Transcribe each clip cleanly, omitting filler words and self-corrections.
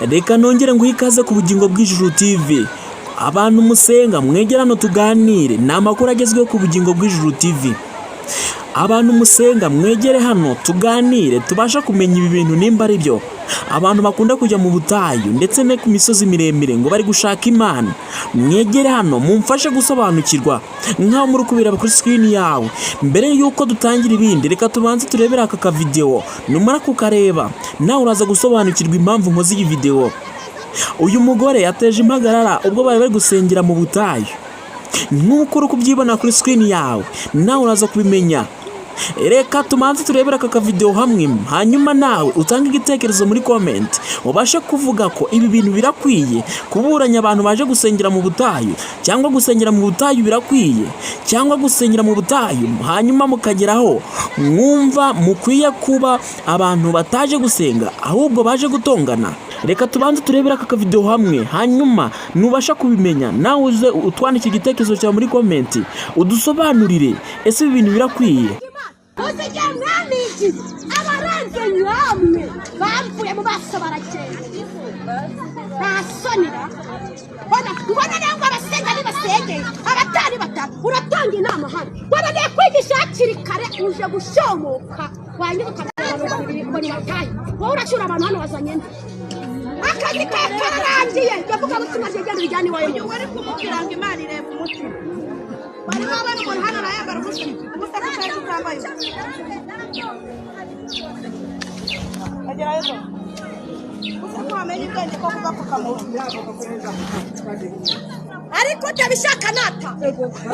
Reka nongere nguhe ikaze ku Bugingo bw'Ijuru TV. Abantu musenga, mwegera hano tuganire, ni amakuru agezweho ku Bugingo bw'Ijuru TV. Abantu musenga, mwegere hano tuganire, tubashe kumenya ibi bintu nimba ari byo. Abantu bakunda kujya mu butayu ndetse no ku misozi miremire ngo bari gushaka Imana, mwegere hano mumfashe gusobanukirwa nk'aho muri kubireba kuri screen yawe. Mbere y'uko dutangira ibindi, reka tubanze turebere aka kavidewo. Numara kukareba, nawe uraza gusobanukirwa impamvu nkoze iyi videwo. Uyu mugore yateje impagarara ubwo bari bari gusengera mu butayu. Nk'uko uri kubyibona kuri screen yawe, nawe uraza kubimenya. Reka tumanze turebere aka kavidewo hamwe, hanyuma nawe utange igitekerezo muri comment, ubashe kuvuga ko ibi bintu birakwiye kuburanya abantu baje gusengera mu butayu, cyangwa gusengera mu butayu birakwiye, cyangwa gusengera mu butayu hanyuma mukageraho mwumva mukwiye kuba abantu bataje gusenga ahubwo baje gutongana. Reka tubanze turebere aka kavidewo hamwe, hanyuma nubasha kubimenya nawe uze utwandike igitekerezo cyawe muri comment, udusobanurire: ese ibi bintu birakwiye? Uzigiye mwamigiye abarenze nyamwe bamvuye mu maso baragenda, nta sonira. Mbona rero ngo abasenga nibasengeye, abatari batatu. Uratanga inama hano, wananiye kwigisha hakiri kare, uje gushomoka wangiza ukabwira abantu babiri ngo nibatahe. Wowe uracyura abantu hano, wazanye nde? Akazi kawe kararangiye. Ndavuga butumwa, genda ubijyane iwawe. Uyu wari kumubwira ngo Imana ireba umutima. Wari wabona umuntu hano arayambara ubusa ubusa, ko utazi utambaye ubusa. Agerayo gusa ko wamenya ubwenge ko kugapfukamunwa. Ariko utabishaka nata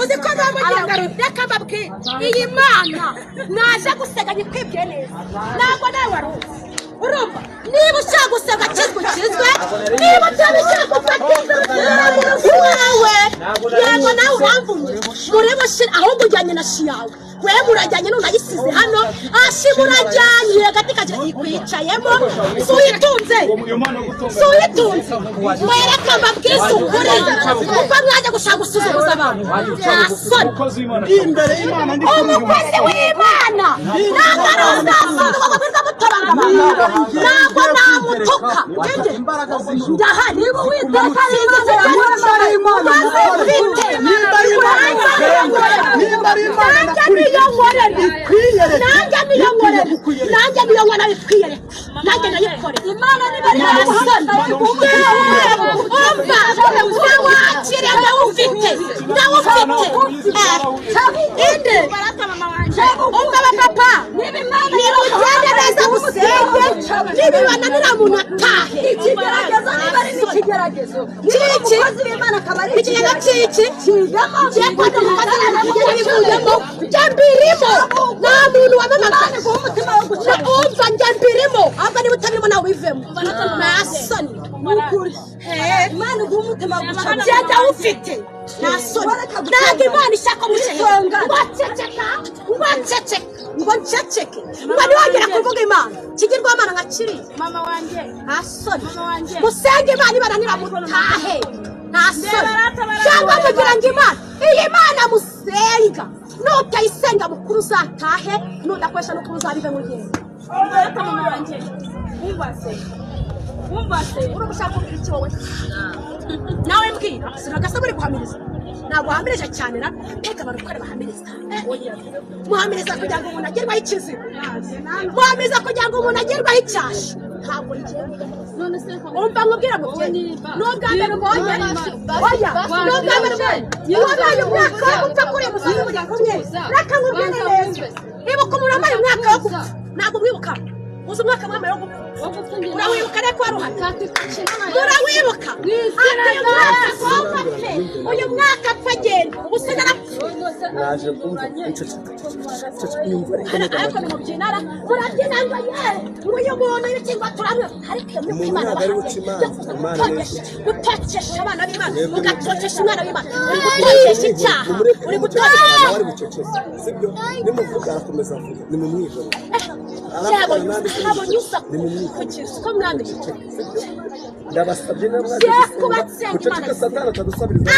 uzi ko bamugira ngo reka mbabwire, iyi Mana naje gusenga nyikwibwiye neza, ntabwo nawe wari uzi. Urumva, niba ushaka gusenga kizwe ukizwe, niba utabishaka ufate wawe. Yego, nawe uramvumye muri bushira, ahubwo ujyanye na shi yawe. Wewe murajyanye none ayisize hano, ashi murajyanye hagati kagira ikwicayemo. Si uyitunze, si uyitunze. Mwereka mbabwize ukuri, kuko mwajya gushaka gusuzuguza abantu, nta soni. Imbere y'Imana ndi. Umukozi w'Imana ntabwo ari uzasuzugurwa ngo mwiza mutabanga abantu, ntabwo namutuka. Ndahari niba Uwiteka ari Imana mfite. Nimba ari Imana, nimba ari Imana, Nanjye niyo nkorera, nanjye niyo nkorera, nanjye niyo nkorera ikwiyereka, nanjye nayikorera Imana. Niba ari umva, wakire, ndawufite, ndawufite inde. Umva abapapa, nimugende neza musenge, nibibananira muntu atahe. Ikigeragezo niba ari n'ikigeragezo, Kiki? umukozi w'Imana akaba ari Ikigega kiki ngiye kwata umukozi bivuyemo, njye mbirimo, nta muntu wamamaga. Umva, njye mbirimo, ahubwo niba utabirimo nawe wivemo, nta soni. Imana iguha umutima wo guca. Njye ndawufite, nta soni. Ntabwo Imana ishaka muceceka, ngo ceceka, ngo ceceke, ngo nceceke, ngo ntiwongere kuvuga Imana kigirwamana nka kiriya. Mama wanjye. Nta soni. Mama wanjye. Musenge Imana, ibananira mutahe, nta soni. Cyangwa mugira ngo Imana, iyi Mana musenga, nutayisenga mukuru uzatahe, nudakoresha n'ukuri uzabive mu rugendo. Barata mama wanjye, wumva se, wumva se? Uri gushaka kumbwira iki wowe? Nawe mbwira, sinagasa muri guhamiriza. Ntabwo wahamirije cyane na mbega abantu uko bahamiriza. Muhamiriza kugira ngo umuntu agerwaho ikiziba, muhamiriza kugira ngo umuntu agerwaho icyasha. Ntabwo rigenda. None se? Umva nkubwira mubyeyi, ni ubwa mbere ubonye? Oya, ni ubwa mbere ubonye wabaye umwaka wo gupfa kuri uyu musozi muri kumwe? Reka nkubwire neza, ibuka umuntu wambaye umwaka wo gupfa. Ntabwo umwibuka? Uzi umwaka wambaye wo gupfa? Urawibuka? Reka, wari uhari, murawibuka? Ati uyu mwaka agomba apfe, uyu mwaka apfa agenda, ubu se narapfuye? Naje kumva nyumva ariko. Ariko nimubyinara, murabyina ngo ye, ngo uyu muntu y'ikingwa turamwe, ariko iyo myuka Umuntu Imana ntabwo ari bahaye guca imanza, yo kuza Imana niyo gutokesha abana b'Imana, ugatokesha umwana w'Imana, uri gutokesha icyaha, uri gutokesha. Nawe ari buceceke, sibyo? Nimuvuga arakomeza avuga, nimumwihorere. Yabonye, abonye usaku kugira uko mwamenye. Ndabasabye niba mwaje Ye gusenga kubatsenga Imana. muceceke, Satani atadusabiriza.